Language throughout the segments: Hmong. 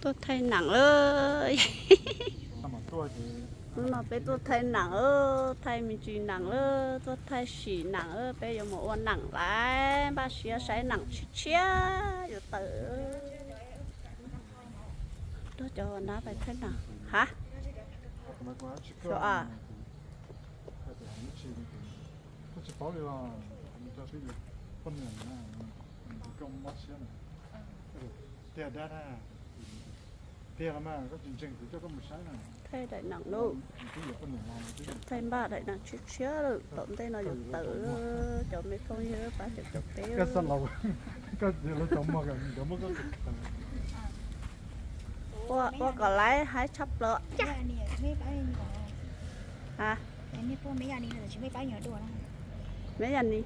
Tuaj thaij nam. Hnub no peb tuaj thaij nam, thaij me ntsis nam, tuaj thaij sim nam, peb yuav mus ua nam lawm, npaj siab saib nam tshiab tshiab yuav tawm. Nrog cov nab pais thaij nam. Ha? Xyov a. Thaij daim nam lauj. Thaij npaj daim nam tshiab tshiab lawm, tom ntej no yuav tawm. Cov me phooj ywg pab caum caum peb. Ua kom laiv haib tshaj plaws. Me yam ni.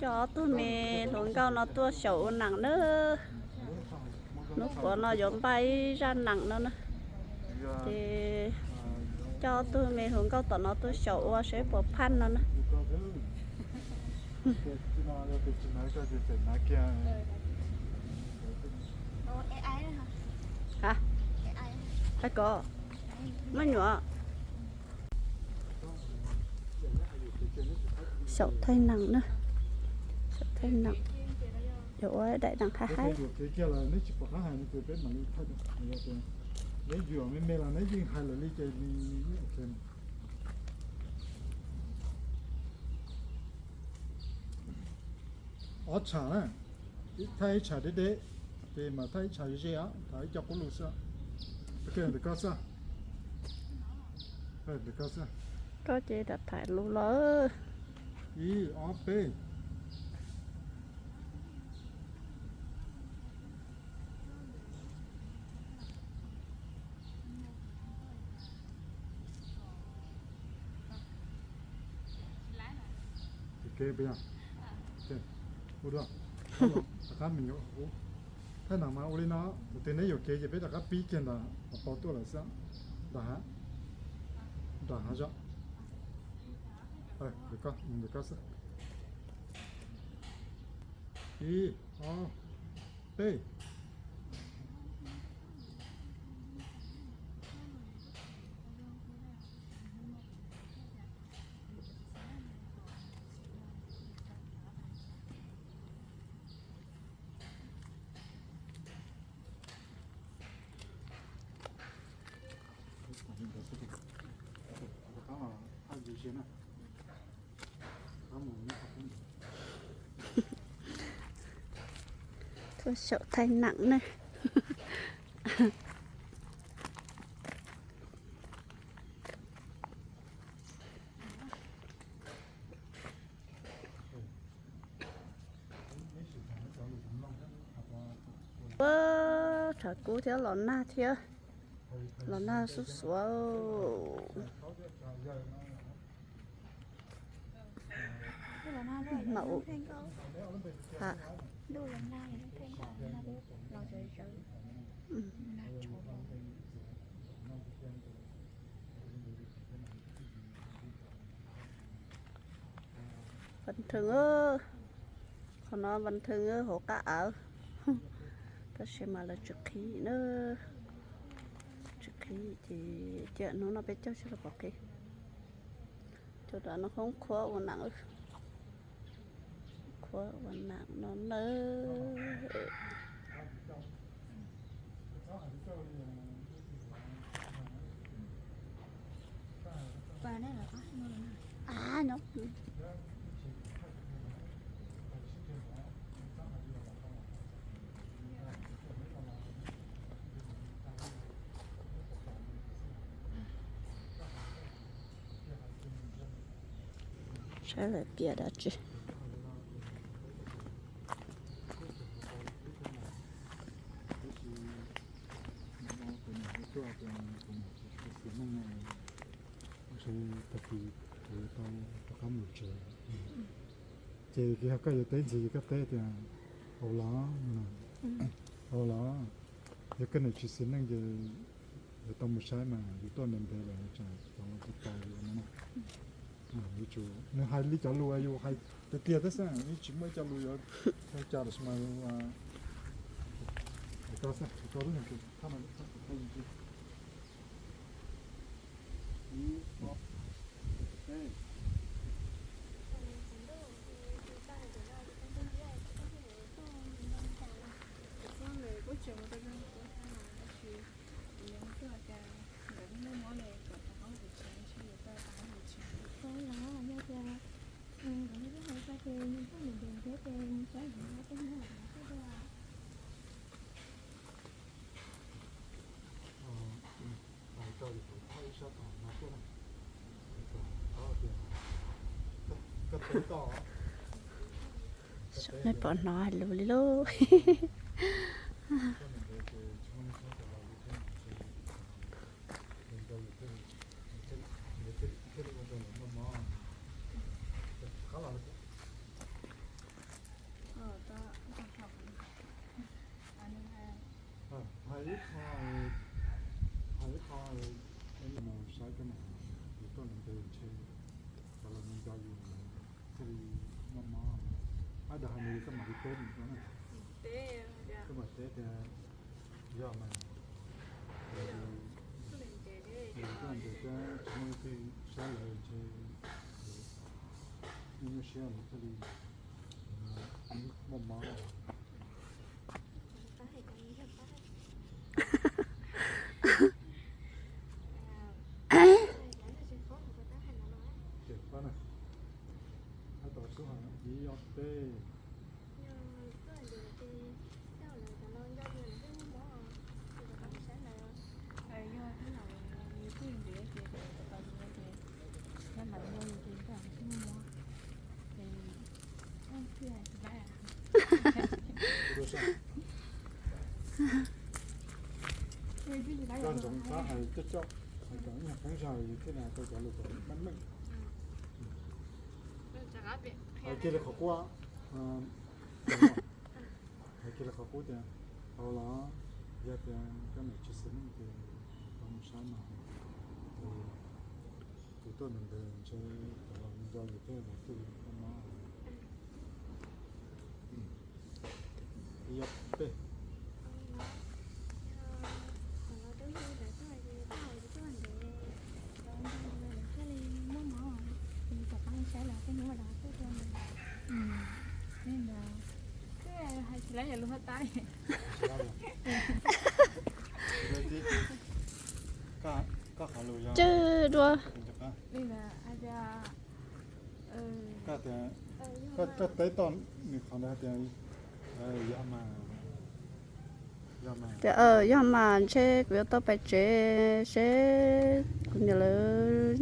Coj ob tug me hluas nkauj no tuaj xyaum ua nam na. Hnub puav no yuav npaj ib zaj nam no na. Ces coj ob tug me hluas nkauj tom no tuaj xyaum ua saib puas phaj no na. Ha? Ai ko, me nyuam. Xyaum thaij nam na. Xyaum thaij nam. Yuav ua daim nam haib haib. Ob tsham na, thaij ib tsham deb deb, ces mam thaij ib tsham ze ze os, thaij ib co qub lus xwb. Ntawm koj xwb. Ntawm koj xwb. Koj ces rov thaij lus los. Ib, ob, peb. Ua dua, rov qab me nyuam ua. Thaij nam mas ua li no, thaum twg neb yuam kev ces peb rov qab pib kiag ntawm hauv paus tuaj lawm xwb. Nram hav, nram hav zoov. Ntawm koj xwb. Ib, ob, peb. Tuaj xyaum thaij nam na. Ua, tshav kub thiab los nag thiab, los nag xuv xuav. Vas thwm, qhov no vas thwm hauv qab av, tab sis mas lawv tsis qhib na, tsis qhib ces cia hnub no peb caug seb lawv puas qhib. Cov no qhoob qhuab ua nam, qhuab ua nam no nawb. Saib lawv piav dab tsi. Tag kis kuv tau rov qab mus tsev, ces koj yuav teb ntxiv ces koj teb tias, au los, au los, yog koj niam tsis xis neej ces yuav tau mus saib mas yuav tuaj ntev ntev lawm tseem tau los tsis tau li no. Yuav tsum nws hais li cov lus yus hais tiag tiag thiab xwb, yeej tsis muaj ib co lus yuav ua cas los mas. Koj xwb, koj lub nws thaj no, ib, ob, peb. Hais rau yus tus thawj ib sab tom no tuaj na. Koj teb tau. Nej pom hnov hais lus li lauj. Koj mus ntev ces tsis muaj neeg saib cov laus li thiab ces nws nco yus thiaj li, nws thiaj li ua rau nws muaj mob. Qab los hais ib qho, hais ib qho, mus saib koj na, yus tuaj ntev ntev ntshe cov laus nco yus thiaj li muaj mob. Ab, dag hais nws koj mam li teb nws no na. Koj mam teb tias yog mas, yus tuaj ntev thiab tsis muaj leej twg saib lawm ntshe nws nyuaj siab nws thiaj li muaj mob. Ces pab na, hais tau xub hais ib ob peb. Koj ntsoov qab hais coj coj, hais kom ib nyuag qeeb zog yus thiaj li hais tau cov lus kom meej meej. Hais kiag li qhov qub, hais kiag li qhov qub tias, hauv los yog tias koj niam tsis xis neej ces tau mus saib mas, yus tuaj ntev ntev ntshe cov laus nco yus thiab lawv thiaj li muaj mob. Ib ob peb. Tswj dua. Koj teb tau nws qhov ntawd tias yog mas, tias yog mas ntshe kuv yuav tau pais tsev seb kuv niam lawv.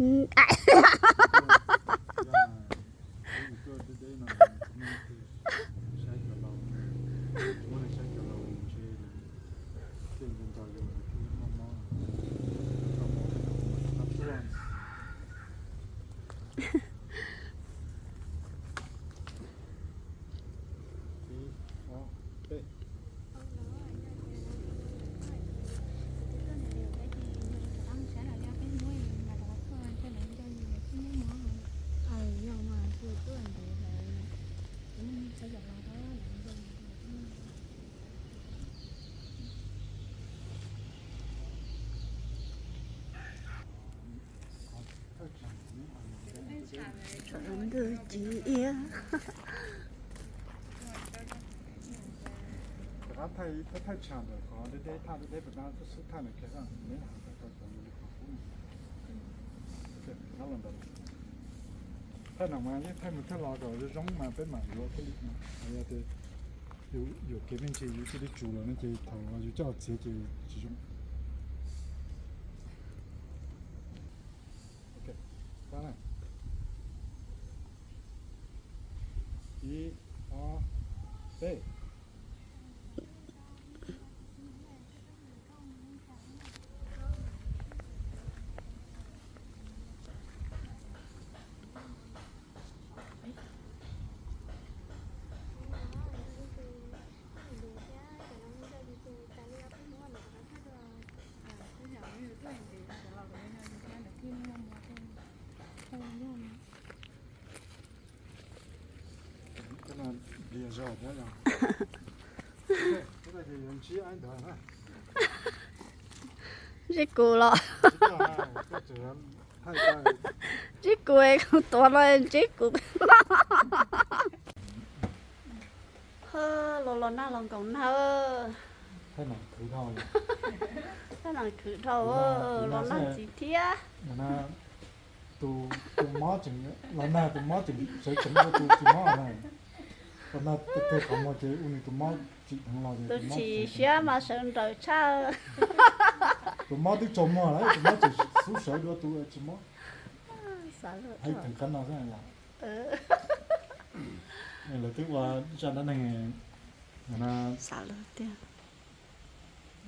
Rov qab thaij, thaij tsam ntawm qhov deb deb, thaj deb deb pem no xub thaj ntawm kiag, neb hais tau cov lus li qhov qub. Thaij no mas yeej thaij mus thaij los kom zoo zoo mas peb mam yuav thiaj li no. Yog tias yus yuam kev me ntsis yus cia li tsum lawm no ces thaum yus coj los txiav ces tsis zoo. Ib, ob, peb. Ntsib kuv los? Ntsib kuv es kuv tuav no ntsib kuv. Los los nag los nkaus nag. Thaj nees khwv dhau, los nag ntxiv thiab. Tus mob tseem, los nag tus mob tseem sawv tsees dua tus tsis mob na. Los nag teg qhov muag ces ua nws tus mob tsim dheev los. Tus chim siab mas sawv nrawm tshaj. Tus mob twb tsaus muag lawm, tus mob tseem xub sawv dua tus tsis mob. Hais theem qab no xwb yom. Lawv twb ua zaj dab neeg,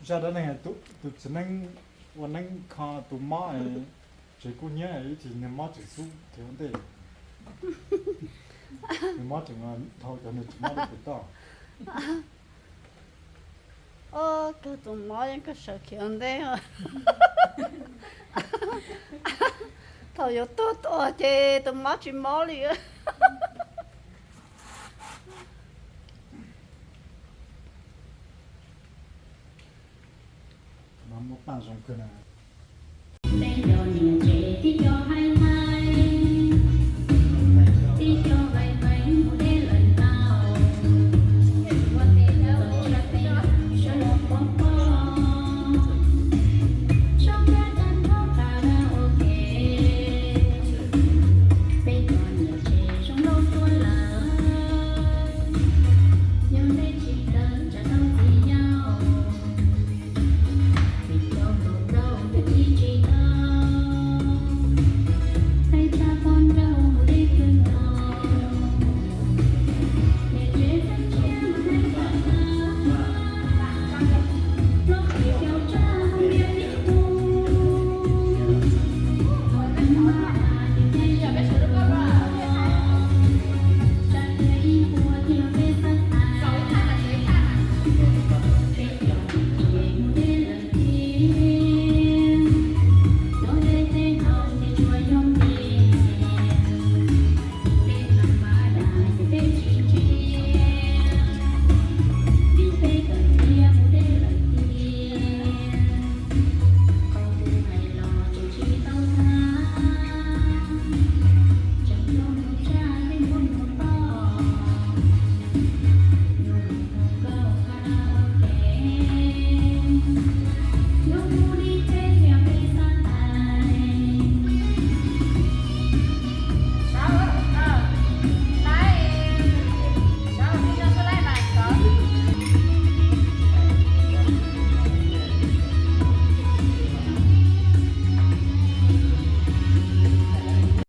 zaj dab neeg tus txiv neeb ua neeb kho tus mob, tsev kub hnyiab ib chim niag mob tseem xub khiav ua ntej. Nws mob tseem dhau cov nws tsis mob rau pem toj. Kawg tus mob yeej kawg sawv khiav ua ntej. Thaum yuav tuag tuag ces tus mob tsis mob li. No muaj paj zoo kawg na. Peb cov niam